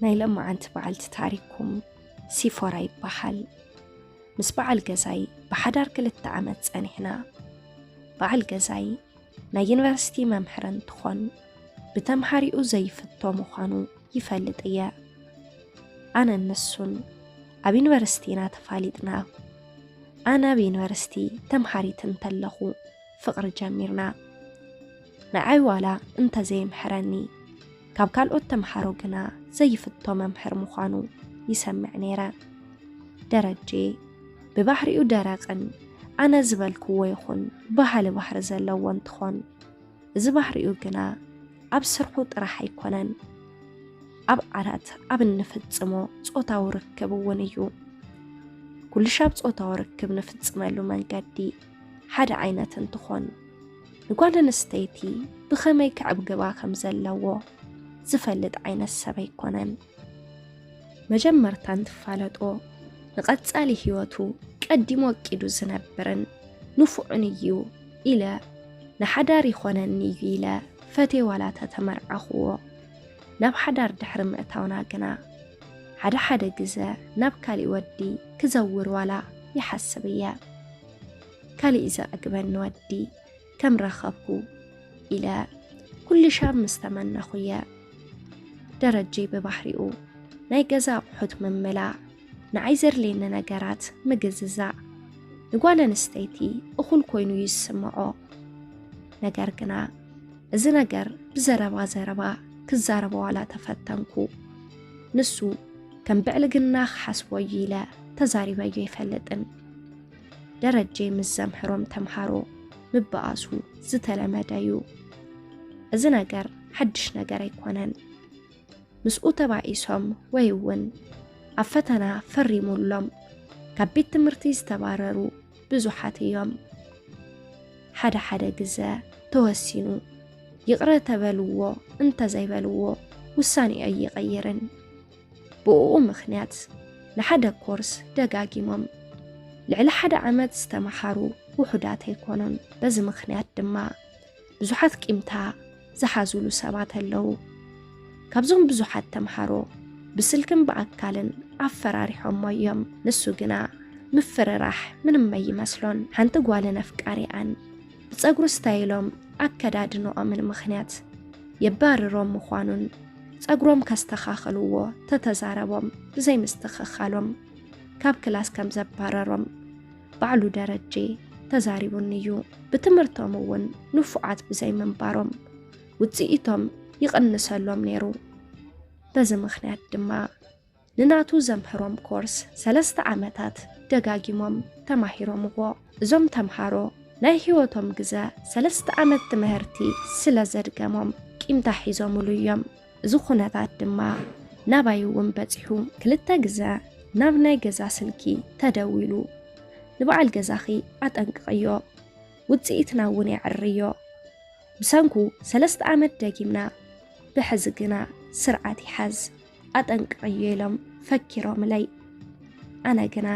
ናይ ለማዓንቲ በዓልቲ ታሪኩም ሲፎራ ይበሃል። ምስ በዓል ገዛይ ብሓዳር ክልተ ዓመት ጸኒሕና። በዓል ገዛይ ናይ ዩኒቨርሲቲ መምህር እንትኾን፣ ብተምሃሪኡ ዘይፍቶ ምዃኑ ይፈልጥ እየ። ኣነን ንሱን ኣብ ዩኒቨርሲቲ ኢና ተፋሊጥና። ኣነ ኣብ ዩኒቨርሲቲ ተምሃሪት እንተለኹ ፍቕሪ ጀሚርና። ንዓይ ዋላ እንተዘይምሕረኒ፣ ካብ ካልኦት ተምሃሮ ግና ዘይፍቶ መምህር ምዃኑ ይሰምዕ ነይረ። ደረጄ ብባህሪኡ ደረቕን ኣነ ዝበልክዎ ይኹን በሃሊ ባህሪ ዘለዎ እንትኾን፣ እዚ ባህሪኡ ግና ኣብ ስርሑ ጥራሕ ኣይኮነን፣ ኣብ ዓራት ኣብ እንፍጽሞ ጾታዊ ርክብ እውን እዩ። ኩልሻብ ጾታዊ ርክብ ንፍጽመሉ መንገዲ ሓደ ዓይነት እንትኾን፣ ንጓል ኣንስተይቲ ብኸመይ ከዕግባ ከም ዘለዎ ዝፈልጥ ዓይነት ሰብ ኣይኮነን። መጀመርታ እንትፋለጦ፣ ንቐጻሊ ህይወቱ ቀዲሙ ኣቂዱ ዝነብርን ንፉዕን እዩ ኢለ፣ ንሓዳር ይኾነኒ እዩ ኢለ ፈትየ ዋላ ተተመርዓኹዎ። ናብ ሓዳር ድሕሪ ምእታውና ግና፣ ሓደ ሓደ ግዘ ናብ ካሊእ ወዲ ክዘውር ዋላ ይሓስብ እየ። ካሊእ ዘዕግበኒ ወዲ ከም ረኸብኩ ኢለ ኩሉ ሻብ ምስ ተመነኹ እየ። ደረጀይ ብባህሪኡ ናይ ገዛ ኣቑሑት ምምላእ፣ ንዓይ ዘድልየኒ ነገራት ምግዝዛእ ንጓል ኣንስተይቲ እኹል ኮይኑ እዩ ዝስምዖ። ነገር ግና እዚ ነገር ብዘረባ ዘረባ ክዛረቦ ዋላ ተፈተንኩ፣ ንሱ ከም ብዕልግና ክሓስቦ እዩ ኢለ ተዛሪበዮ ኣይፈልጥን። ደረጀይ ምስ ዘምህሮም ተምሃሮ ምብኣሱ ዝተለመደ እዩ። እዚ ነገር ሓድሽ ነገር ኣይኮነን። ምስኡ ተባኢሶም ወይ እውን ኣብ ፈተና ፈሪሙሎም ካብ ቤት ትምህርቲ ዝተባረሩ ብዙሓት እዮም። ሓደ ሓደ ግዘ ተወሲኑ ይቕረ ተበልዎ እንተዘይበልዎ ውሳኔኡ ኣይቕይርን። ብእኡ ምኽንያት ንሓደ ኮርስ ደጋጊሞም ልዕሊ ሓደ ዓመት ዝተመሃሩ ውሑዳት ኣይኮኑን። በዚ ምኽንያት ድማ ብዙሓት ቂምታ ዝሓዙሉ ሰባት ኣለዉ። ካብዞም ብዙሓት ተምሃሮ ብስልክን ብኣካልን ኣፈራሪሖሞ እዮም። ንሱ ግና ምፍርራሕ ምንም ኣይመስሎን። ሓንቲ ጓልን ኣፍቃሪኣን ብጸጉሪ ስታይሎም ኣከዳድንኦምን ምኽንያት የባርሮም ምዃኑን ጸጉሮም ከስተኻኽልዎ ተተዛረቦም ብዘይምስትኽኻሎም ካብ ክላስ ከም ዘባረሮም ባዕሉ ደረጀ ተዛሪቡኒ እዩ። ብትምህርቶም እውን ንፉዓት ብዘይምንባሮም ውጽኢቶም ይቕንሰሎም ነይሩ። በዚ ምኽንያት ድማ ንናቱ ዘምህሮም ኮርስ ሰለስተ ዓመታት ደጋጊሞም ተማሂሮምዎ። እዞም ተምሃሮ ናይ ህይወቶም ግዘ ሰለስተ ዓመት ትምህርቲ ስለ ዘድገሞም ቂምታ ሒዞምሉ እዮም። እዚ ኩነታት ድማ ናባይ እውን በጺሑ። ክልተ ግዘ ናብ ናይ ገዛ ስልኪ ተደዊሉ። ንበዓል ገዛኺ ኣጠንቅቕዮ፣ ውጽኢትና እውን የዕርዮ። ብሰንኩ ሰለስተ ዓመት ደጊምና፣ ብሕዚ ግና ስርዓት ይሓዝ፣ ኣጠንቅቕዮ ኢሎም ፈኪሮምለይ። ኣነ ግና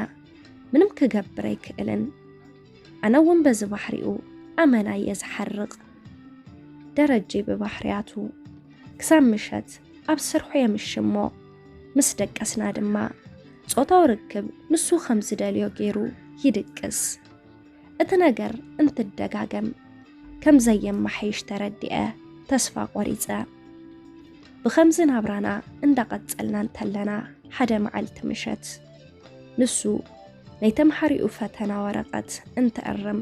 ምንም ክገብር ኣይክእልን። ኣነ እውን በዚ ባህሪኡ ኣመና እየ ዝሓርቕ። ደረጀ ብባህርያቱ ክሳብ ምሸት ኣብ ስርሑ የምሽ እሞ፣ ምስ ደቀስና ድማ ጾታዊ ርክብ ንሱ ከም ዝደልዮ ገይሩ ይድቅስ። እቲ ነገር እንትደጋገም ከም ዘየመሓይሽ ተረዲኤ ተስፋ ቆሪጸ። ብኸምዚ ናብራና እንዳቐጸልና እንተለና፣ ሓደ መዓልቲ ምሸት ንሱ ናይ ተምሃሪኡ ፈተና ወረቐት እንትእርም፣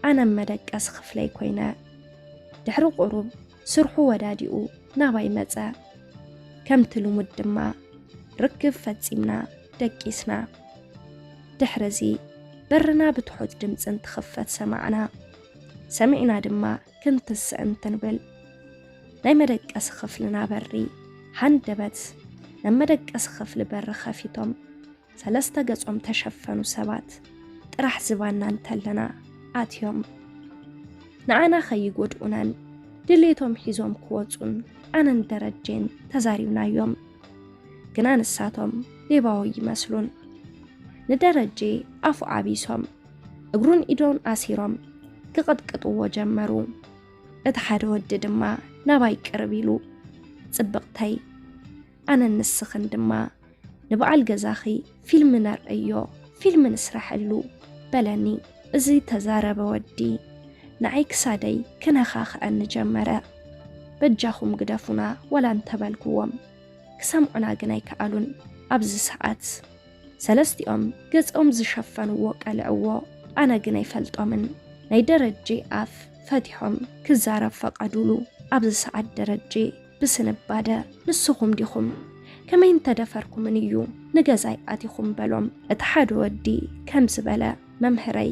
ኣነ መደቀሲ ክፍለይ ኮይነ። ድሕሪ ቁሩብ ስርሑ ወዳዲኡ ናባይ መጸ። ከምቲ ልሙድ ድማ ርክብ ፈጺምና ደቂስና። ድሕርዚ በርና ብትሑት ድምጺ እንትኽፈት ሰማዕና። ሰሚዕና ድማ ክንትስእ እንትንብል፣ ናይ መደቀሲ ክፍልና በሪ ሃንደበት ናብ መደቀሲ ክፍሊ በሪ ከፊቶም ሰለስተ ገጾም ተሸፈኑ ሰባት ጥራሕ ዝባና እንተለና ኣትዮም። ንዓና ከይጎድኡናን ድሌቶም ሒዞም ክወጹን ኣነን ደረጀን ተዛሪብናዮም። ግና ንሳቶም ሌባዊ ይመስሉን። ንደረጀ ኣፉ ዓቢሶም እግሩን ኢዶን ኣሲሮም ክቕጥቅጥዎ ጀመሩ። እቲ ሓደ ወዲ ድማ ናባይ ቅርብ ኢሉ፣ "ጽብቕተይ፣ ኣነን ንስኽን ድማ ንበዓል ገዛኺ ፊልም ነርእዮ፣ ፊልም ንስራሐሉ በለኒ። እዚ ተዛረበ ወዲ ንዓይ ክሳደይ ክነኻኽዐኒ ጀመረ። በጃኹም ግደፉና ዋላ እንተበልኩዎም ክሰምዑና ግን ኣይከኣሉን። ኣብዚ ሰዓት ሰለስቲኦም ገጾም ዝሸፈንዎ ቀልዕዎ፣ ኣነ ግን ኣይፈልጦምን። ናይ ደረጀ ኣፍ ፈቲሖም ክዛረብ ፈቐዱሉ። ኣብዚ ሰዓት ደረጀ ብስንባደ፣ ንስኹም ዲኹም? ከመይ እንተደፈርኩምን እዩ ንገዛይ ኣቲኹም በሎም። እቲ ሓደ ወዲ ከምዚ በለ፣ መምህረይ፣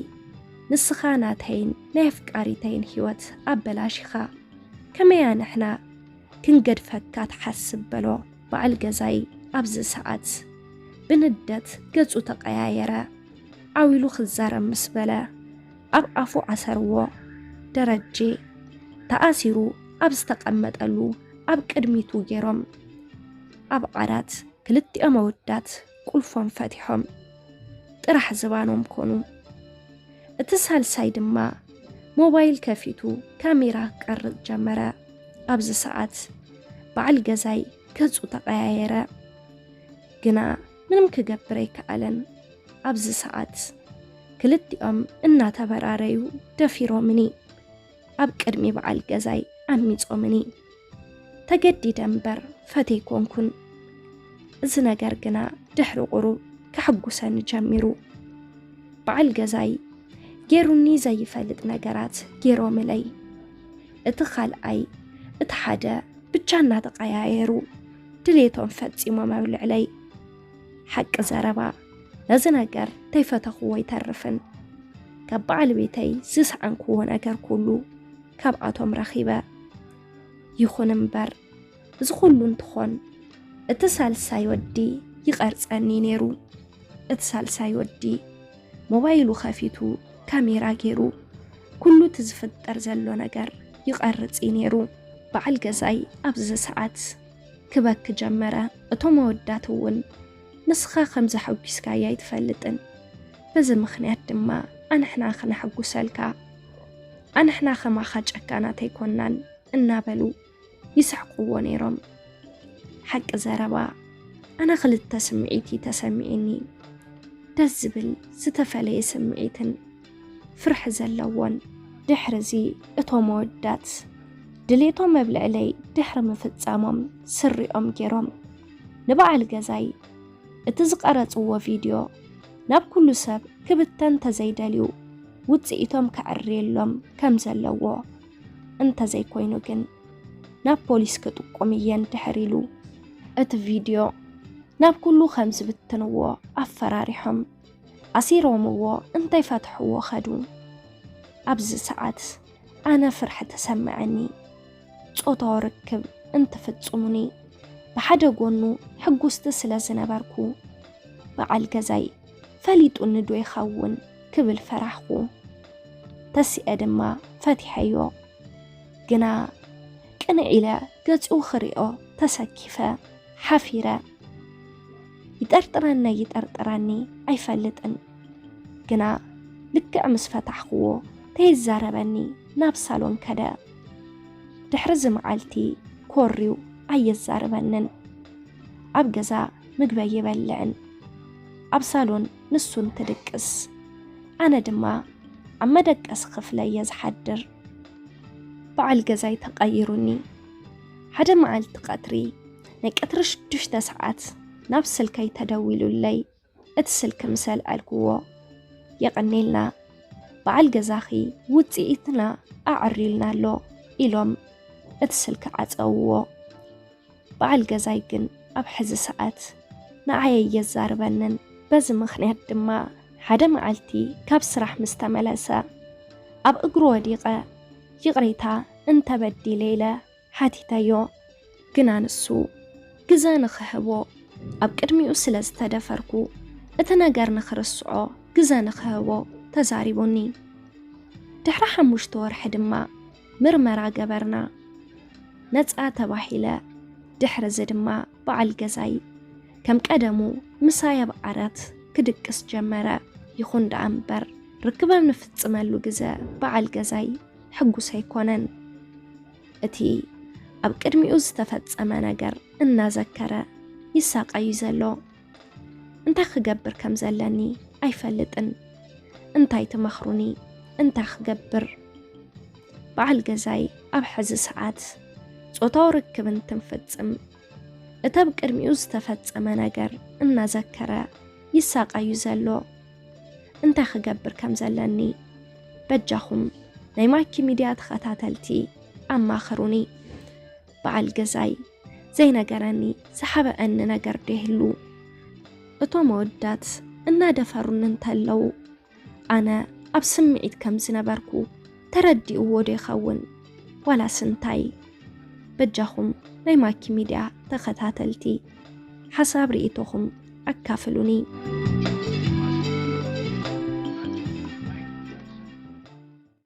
ንስኻ ናተይን ናይ ኣፍቃሪተይን ህይወት ኣበላሺኻ፣ ከመይ ንሕና ክንገድፈካ ትሓስብ በሎ። በዓል ገዛይ ኣብዚ ሰዓት ብንደት ገጹ ተቐያየረ። ዓው ኢሉ ክዛረብ ምስ በለ ኣብ ኣፉ ዓሰርዎ። ደረጀ ተኣሲሩ ኣብ ዝተቐመጠሉ ኣብ ቅድሚቱ ገይሮም ኣብ ዓራት ክልቲኦም ኣወዳት ቁልፎም ፈቲሖም ጥራሕ ዝባኖም ኮኑ። እቲ ሳልሳይ ድማ ሞባይል ከፊቱ ካሜራ ክቀርጽ ጀመረ። ኣብዚ ሰዓት በዓል ገዛይ ገጹ ተቐያየረ። ግና ምንም ክገብር ኣይከኣለን። ኣብዚ ሰዓት ክልቲኦም እናተበራረዩ ደፊሮምኒ። ኣብ ቅድሚ በዓል ገዛይ ኣሚጾምኒ። ተገዲደ እምበር ፈትየ ኣይኮንኩን። እዚ ነገር ግና ድሕሪ ቁሩብ ከሐጉሰኒ ጀሚሩ። በዓል ገዛይ ገይሩኒ ዘይፈልጥ ነገራት ገይሮምለይ። እቲ ካልኣይ፣ እቲ ሓደ ብቻ እናተቐያየሩ ድሌቶም ፈጺሞም ኣብ ልዕለይ። ሓቂ ዘረባ፣ ነዚ ነገር ተይፈተኽዎ ኣይተርፍን። ካብ በዓል ቤተይ ዝሰኣንክዎ ነገር ኩሉ ካብኣቶም ረኺበ። ይኹን እምበር፣ እዚ ኩሉ እንትኾን፣ እቲ ሳልሳይ ወዲ ይቐርጸኒ ነይሩ። እቲ ሳልሳይ ወዲ ሞባይሉ ከፊቱ ካሜራ ገይሩ ኩሉ እቲ ዝፍጠር ዘሎ ነገር ይቐርጽ እዩ ነይሩ። በዓል ገዛይ ኣብዚ ሰዓት ክበኪ ጀመረ። እቶም ኣወዳት እውን፣ ንስኻ ከምዚ ሓጒስካያ ኣይትፈልጥን። በዚ ምኽንያት ድማ ኣንሕና ክነሐጉሰልካ፣ ኣንሕና ከማኻ ጨካናት ኣይኮናን እናበሉ ይስሕቅዎ ነይሮም። ሓቂ ዘረባ፣ ኣነ ክልተ ስምዒት እዩ ተሰሚዒኒ። ደስ ዝብል ዝተፈለየ ስምዒትን ፍርሒ ዘለዎን። ድሕሪ እዚ እቶም ኣወዳት ድሌቶም ኣብ ልዕለይ ድሕሪ ምፍጻሞም ስሪኦም ገይሮም ንበዓል ገዛይ እቲ ዝቐረጽዎ ቪድዮ ናብ ኩሉ ሰብ ክብተን እንተዘይደልዩ ውጽኢቶም ከዕርየሎም ከም ዘለዎ፣ እንተዘይኮይኑ ግን ናብ ፖሊስ ክጥቁም እየን ድሕር ኢሉ። እቲ ቪድዮ ናብ ኩሉ ከም ዝብትንዎ ኣፈራሪሖም ኣሲሮምዎ እንተይፈትሕዎ ኸዱ። ኣብዚ ሰዓት ኣነ ፍርሒ ተሰምዐኒ። ጾታዊ ርክብ እንትፍጽሙኒ ብሓደ ጎኑ ሕጉስቲ ስለ ዝነበርኩ፣ በዓል ገዛይ ፈሊጡኒ ዶ ይኸውን ክብል ፈራሕኩ። ተሲኤ ድማ ፈቲሐዮ። ግና ቅንዕ ኢለ ገጹ ክሪኦ ተሰኪፈ፣ ሓፊረ። ይጠርጥረኒ ይጠርጥረኒ ኣይፈልጥን። ግና ልክዕ ምስ ፈታሕክዎ ተይዛረበኒ ናብ ሳሎን ከደ። ድሕሪ እዚ መዓልቲ ኮርዩ ኣየዛርበንን። ኣብ ገዛ ምግቢ ኣይበልዕን። ኣብ ሳሎን ንሱ እንትድቅስ፣ ኣነ ድማ ኣብ መደቀሲ ክፍለ እየ ዝሓድር። በዓል ገዛይ ተቐይሩኒ። ሓደ መዓልቲ ቀትሪ፣ ናይ ቀትሪ ሽዱሽተ ሰዓት ናብ ስልከይ ተደዊሉለይ። እቲ ስልኪ ምስ ኣልዐልክዎ፣ "የቐኔልና፣ በዓል ገዛኺ ውጽኢትና ኣዕሪልና ኣሎ" ኢሎም እቲ ስልኪ ዓጸውዎ። በዓል ገዛይ ግን ኣብ ሕዚ ሰዓት ንዓይ ኣየዛርበንን። በዚ ምኽንያት ድማ ሓደ መዓልቲ ካብ ስራሕ ምስ ተመለሰ፣ ኣብ እግሩ ወዲቐ፣ "ይቕሬታ እንተበዲለ" ኢለ ሓቲተዮ። ግና ንሱ ግዘ ንኽህቦ፣ ኣብ ቅድሚኡ ስለ ዝተደፈርኩ፣ እቲ ነገር ንኽርስዖ ግዘ ንኽህቦ ተዛሪቡኒ። ድሕሪ ሓሙሽተ ወርሒ ድማ ምርመራ ገበርና። ነጻ ተባሂለ። ድሕሪ እዚ ድማ በዓል ገዛይ ከም ቀደሙ ምሳይ ኣብ ዓራት ክድቅስ ጀመረ። ይኹን ደኣ እምበር፣ ርክብ ኣብ ንፍጽመሉ ግዘ በዓል ገዛይ ሕጉስ ኣይኮነን። እቲ ኣብ ቅድሚኡ ዝተፈጸመ ነገር እናዘከረ ይሳቐ እዩ ዘሎ። እንታይ ክገብር ከም ዘለኒ ኣይፈልጥን። እንታይ ትመኽሩኒ? እንታይ ክገብር? በዓል ገዛይ ኣብ ሕዚ ሰዓት ጾታዊ ርክብ እንትንፍጽም፣ እቲ ኣብ ቅድሚኡ ዝተፈጸመ ነገር እናዘከረ ይሳቐ እዩ ዘሎ። እንታይ ክገብር ከም ዘለኒ በጃኹም ናይ ማኪ ሚድያ ተኸታተልቲ ኣማኽሩኒ። በዓል ገዛይ ዘይነገረኒ ዝሓበአኒ ነገር ዶ ይህሉ? እቶም ኣወዳት እናደፈሩኒ እንተለዉ ኣነ ኣብ ስምዒት ከም ዝነበርኩ ተረዲእዎ ዶ ይኸውን? ዋላስ እንታይ? በጃኹም ናይ ማኪ ሚድያ ተኸታተልቲ ሓሳብ ርእይቶኹም ኣካፍሉኒ።